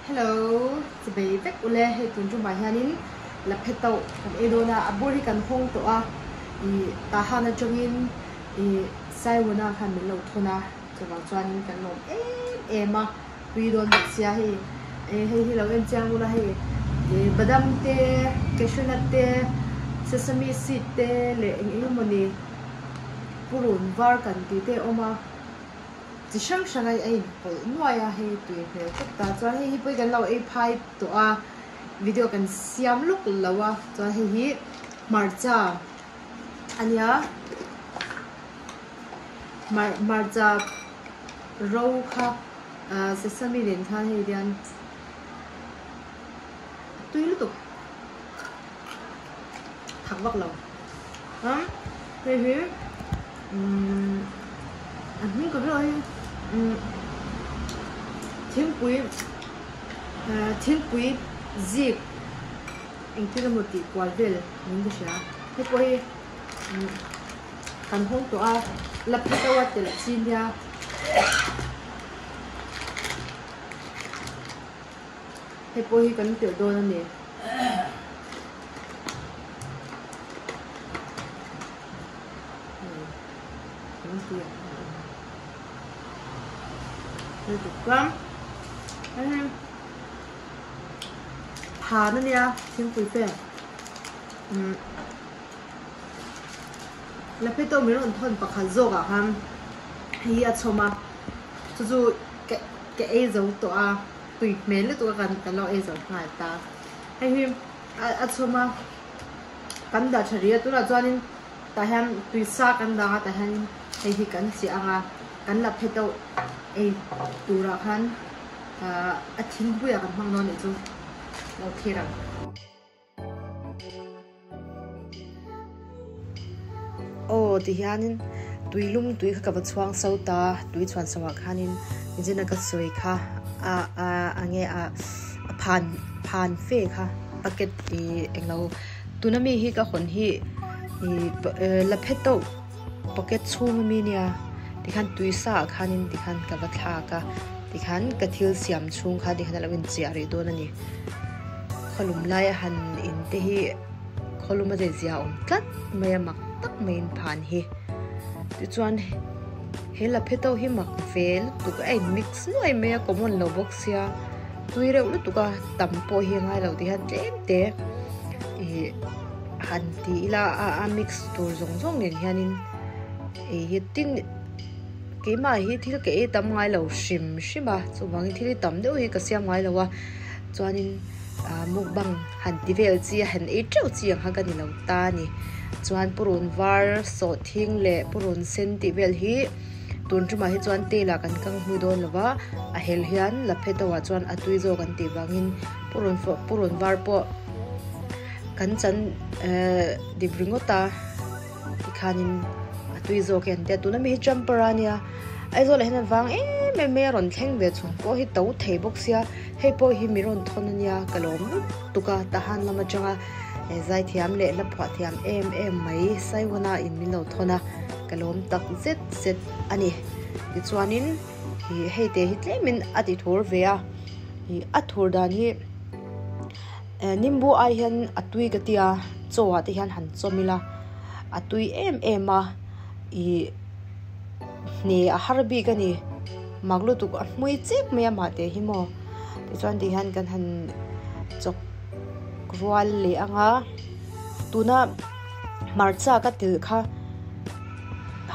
Hello chibei vek ule hei tun tumah hianin laphe tauh kan ei dawn a a bur hi kan hawng tawh a ih tahan atangin ih saiwana khan min lo thawn a chuvang chuanin kan lawm em em a tui dawn bawk sia hei eh hei hi lo en chiang ula hei ih badam te cashew nut te sesame seed te leh eng eng emawni purun var kan tih te a awm a. Chi hrang hrang a inpawlh nuai a, hei tui hmel tlat ta. Chuan hei hi pawh hi kan lo ei phai tawh a, video kan siam lawk lo a, chuan hei hi hmarcha a nia, hmarcha ro kha ah sesame nen khan hei hian a tui lutuk thak vak lo a hei hi umm a hming ka hriat hi umm thingpui eh thingpui zik engtin emaw tih kual vel niin ka hria hei pawh hi umm kan hawng tawh a la phe deuh a telh chi nia. Hei pawh hi kan telh dawn a ni. Phan a nia thingpui fe la phe tawh min rawn thawn pakhat zawk ah khan hei hi a chhawm a chu chu ka ei zo tawh a tui hmel lutuk a kan lo ei zo nghal ta hei hi a chhawm a kan dah tha rih a tunah chuanin tah hian tui sa kan dang a tah hianin hei hi kan chiah ang a kan la phe deuh ei turah khan ahh a thingpuiah kan hmang dawn anih chu lo thlir ang. Aw ti hianin tui lum tui kha ka va chhuang so ta tui chhuan so ah khanin nichina ka sawi kha a a a nge a a phan phan fe kha bucket ih englo tuna mi hi ka hawn hi ih la phe tawh pocket chhung ami nia tikhan tui sa ah khanin tikhan ka va thlak a tikhan ka thil siam chhung kha tikhan a lo inchiah rih dawn a ni. Khawlum laia han in te hi khawlum a zet zia awm tlat mai a mak tak maiin phan hi tichuan he laphe to hi mak ve lutuk a in mix nuai mai a common lo bawk sia tui reuh lutuk a tam pawh hi a ngai lo tih hian tlem te ih han ti ila a a mix tur zawng zawng nen hianin ei hi tin keimah hi thil ka ei tam ngai lo hrim hrim a chuvangin thil hi tam deuh hi ka siam ngai lo a. Chuanin ah mukbang han ti vel chi a han ei teuh chi ang kha ka ni lo ta a ni. Chuan purun var sawhthing leh purun sen tih vel hi tun tumah hi chuan tel ah kan kang hmui dawn lo va, a hel hian la phe tawh ah chuan a tui zawk an tih vangin purun purun var pawh kan chan ehh dip ringawt a. Tikhanin a tui zawk hi an tia tuna mi hi jumper a nia Aizawl ah hian a vang em em mai a rawn thleng ve chhun pawh hi to thei bawk sia hei pawh hi mi rawn thawn a nia ka lawm lutuk a tahan lam atanga zaithiam leh hla phuah thiam em em mai Saiwana in min lo thawn a ka lawm tak zet zet a ni tichuanin ih hei te hi tlemin a ti thur ve a ih a thur dan hi. Nimbu ai hian a tui ka tia chaw ah te hian han chawm ila a tui em em a ih hne a har bik a ni mak lutuk a hmui chek mai a mah teh hi maw tichuan ti hian kan han chawk rual leh ang a tuna hmarcha ka telh kha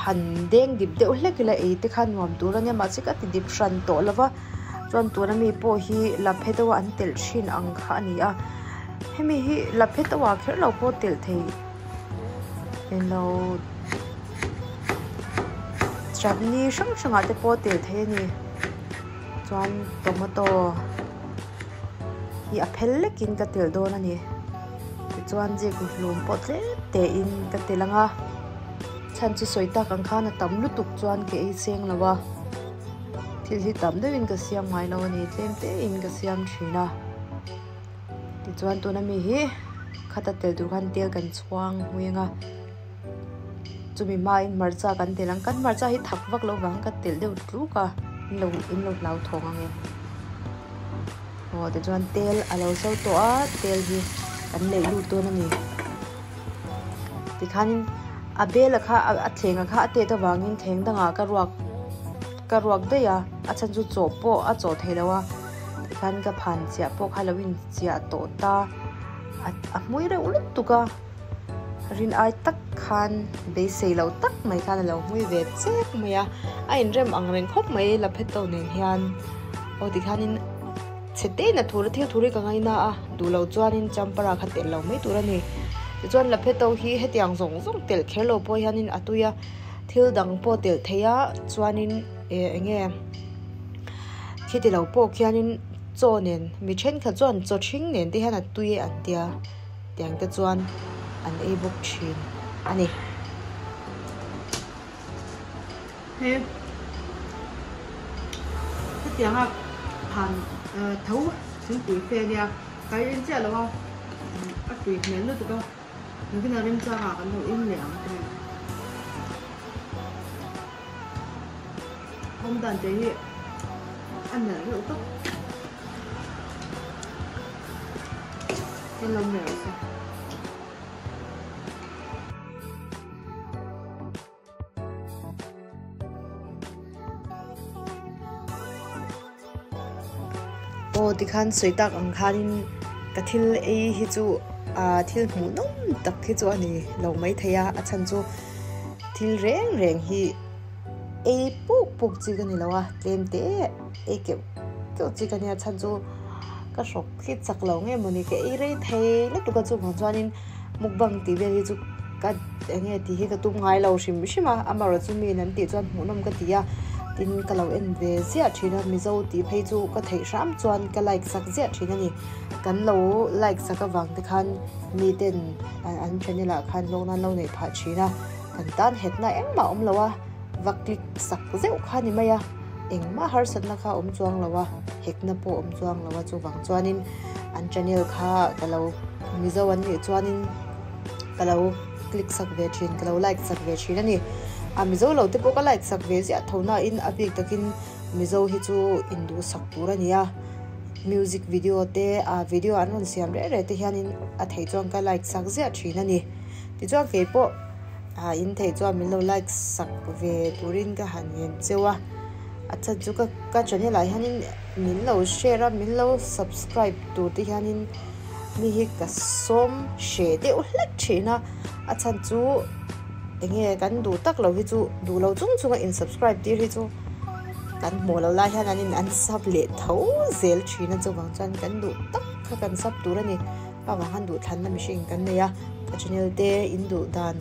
han deng dip deuh hlek ila ei te kha nuam tur a nia mahse ka ti dip hran tawh lo va. Chuan tuna mi pawh hi laphe deuha an telh thin ang kha a ni a hemi hi laphe deuhah kher lo pawh telh thei eng lo chutney hrang hrangah te pawh telh thei a ni chuan tomato hi a phel lekin ka telh dawn a ni tichuan zikhlum pawh tlem te in ka telh ang a chhan chu sawi tak ang khan a tam lutuk chuan ka ei seng lo a. Thil hi tam deuhin ka siam ngai lo a ni, tlem tein ka siam thin a. Tichuan tuna mi hi khata tel tur khan tel kan chhuang hmui ang a, chumi hmain hmarcha kan tel ang, kan hmarcha hi thak vak lo vang ka telh deuh tluk a, in lo in lo hlauthawng ang e. Aw tichuan tel a lo so tawh a tel hi kan leih lut dawn a ni tikhanin a bel a kha a thleng a kha a tet avangin thleng dangah ka ruak ka ruak daih a a chhan chu chaw pawh a chaw thei lo a tikhan ka phan chiah pawh kha a lo inchiah tawh ta a hmui reuh lutuk a. Rin ai tak khan beisei lo tak mai khan a lo hmui ve chek mai a, a inrem ang reng khawp mai lapheto nen hian aw tikhanin chhe te in a thur a thil thur hi ka ngaina a duh lo chuanin champara kha telh lo mai tur a ni tichuan lapheto hi hetiang zawng zawng telh kher lo pawh hianin a tui a thil dang pawh telh thei a chuanin eh eng nge khiti lo pawh khianin chaw nen mi thenkhat chuan chaw ṭhing nen te hian a tui an tia. Tiang te chuan an ei bawk thin a ni. He hetianga phan tho thingpui fe ania ka in chiah lo a, a tui hmel lutuk a, nakin a remchangah kan lo in leh ang. Awm dan te hi a nalh reuh tawp. Aw tikhan sawi tak ang khanin ka thil ei hi chu ah thil hmuh nawm tak hi chu a ni lo maithei a a chhan chu thil reng reng hi ei puk puk chi ka ni lo a tlem te ei keuh keuh chi ka nia chhan chu ka hrawk hi chak lo nge mawni ka ei rei thei lutuk a chuvang chuanin mukbang tih vel hi chu ka eng nge tih hi ka tum ngai lo hrim hrim a amaherawh chu mi in an tih chuan hmuhnawm ka ti a tin ka lo en ve ziah thin a mizo tih phei chu ka theih hram chuan ka like sak ziah thin a ni kan lo like sak avang te khan mi ten an channel ah khan hlawkna an lo neih phah thin a kan tan hetna engmah a awm lo a va click sak zeuh kha a ni mai a. Engmah harsatna kha awm chuang lo a, hekna pawh awm chuang lo a, chuvang chuanin an channel kha ka lo Mizo an nih chuanin ka lo click sak ve thin, ka lo like sak ve thin a ni. A Mizo lo te pawh ka like sak ve ziah tho nain a bik takin Mizo hi chu induhsak tur a ni a, music video te a video an rawn siam reh reh te hianin a theih chuan ka like sak ziah thin a ni. Tichuan keipawh. Ah in theih chuan min lo like sak ve turin ka han ngen cheu a, a chan chu ka ka channel ah hianin min lo share a min lo subscribe tur te hianin mi hi ka sawm hreh deuh hlek thin a, a chhan chu eng nge kan duh tak lo hi chu duh lo chung chung a in subscribe tir hi chu kan hmuh loh lai hian an in unsub leh tho zel thin a chuvang chuan kan duh tak kha kan sub tur a ni. Avang han duh thlanna mihring kan nei a, ka channel te in duh dan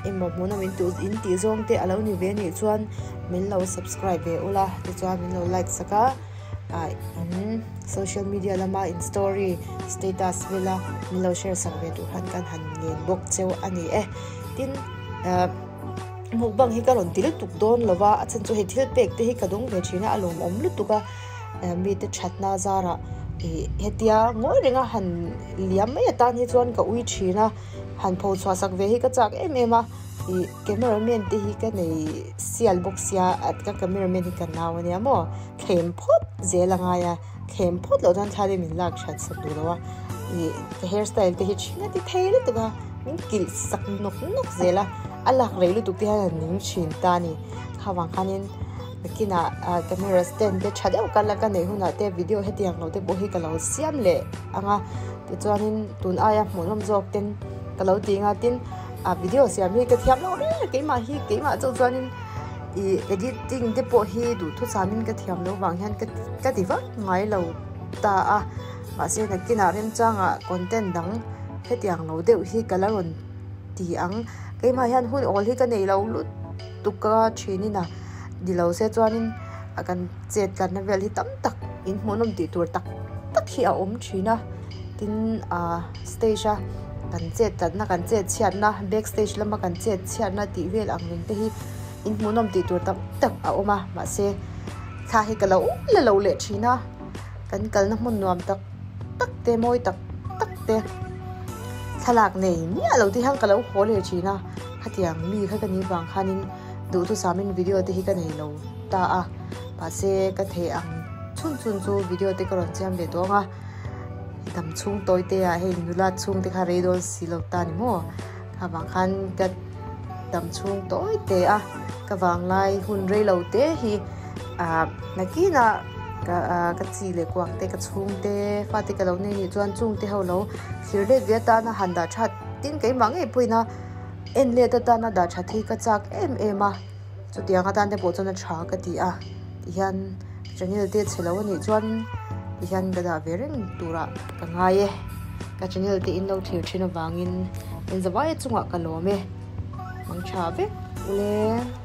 emaw hmuhnawm in tuh in tih zawng te a lo ni ve anih chuan min lo subscribe ve ula tichuan min lo like sak a ah in social media lama in story status vela min lo share sak ve tur khan kan han ngen bawk cheu a ni e tin ah mukbang hi ka rawn ti lutuk dawn lova a chhan chu hei thil pek te hi ka dawng ve thin a a lawmawm lutuk a. Mite thatna zarah ih hetia ngawi renga han liam mai atan hi chuan ka ui thin a, han pho chhuah sak ve hi ka chak em em a, ih camera man te hi ka nei sial bawk sia ka camera man hi ka nau ania maw thlem phawt zel a ngai a, thlem phawt loh chuan thla te min lak that sak duh lo a, ih ka hair style te hi thin a ti thei lutuk a, min kilh sak nawk nawk zel a, a lak rei lutuk te hian a ning thin ta a ni, khavang khanin. Nakinah camera stand te tha deuh kal a ka neih hunah te video hetiang lo te pawh hi ka lo siam leh ang a tichuanin tun aia hmuhnawm zawk ten ka lo ti ang a tin ah video siam hi ka thiam loh reng a keimah hi keimah chauh chuanin ih editing te pawh hi duhthusam in ka thiam loh vang hian ka ka ti vak ngai lo ta a mahse nakinah remchangah content dang hetiang lo deuh hi ka la rawn ti ang keimah hian hun awl hi ka nei lo lutuk a thinin a. Ni lo se chuanin a kan chet tlatna vel hi tam tak in hmuhnawm tih tur tak tak hi a awm thin a tin ah stage a kan chet tlatna kan chet chhiatna back stage lama kan chet chhiatna tih vel ang reng te hi in hmuhnawm tih tur tam tak a awm a mahse thla hi ka lo la lo leh thin a kan kalna hmun nuam tak tak te mawi tak tak te thlalak nei miah lo te hian ka lo haw leh thin a khatiang mi kha ka nih vang khanin. Duhthusam in video te hi ka nei lo ta a, mahse ka thei ang chhun chhun chu video te ka rawn siam ve tawh ang a dam chhung tawi te ah hei nula chhung te kha rei dawn si lo ta ni maw kha vang khan ka dam chhung tawi te a ka vanglai hun rei lo te hi ah nakinah ka ah ka chi leh kuak te ka chhung te fate ka lo nei nih chuan chung te ho lo thlir let ve atana han dah that tin keimah ngei pawhin a en let atana dah that hi ka chak em em a chutiang atan te pawh chuan a tha ka ti a tihian channel te chhe lo a nih chuan tihian ka dah ve reng turah ka ngai e ka channel te in lo thlir thin avangin in zavai chungah ka lawm e mang tha vek ule.